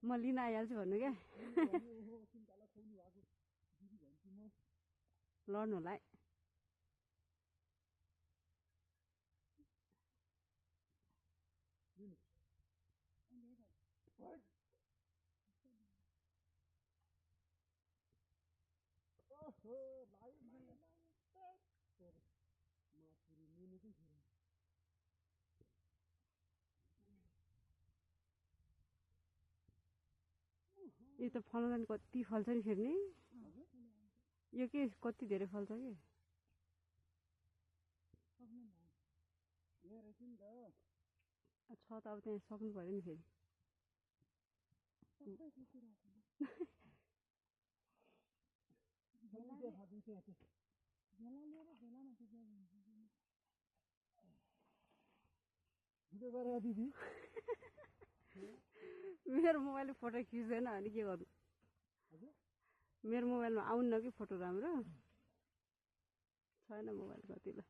म लिन आइहाल्छु भन्नु क्या लड्नु होला है यो त फल्न जाने कति फल्छ नि फेरि नि यो के कति धेरै फल्छ कि छ त अब त्यहाँ सक्नु पर्यो नि फेरि मेरो मोबाइलले फोटो खिच्दैन अनि के गर्नु मेरो मोबाइलमा आउन्न कि फोटो राम्रो छैन मोबाइल कतिलाई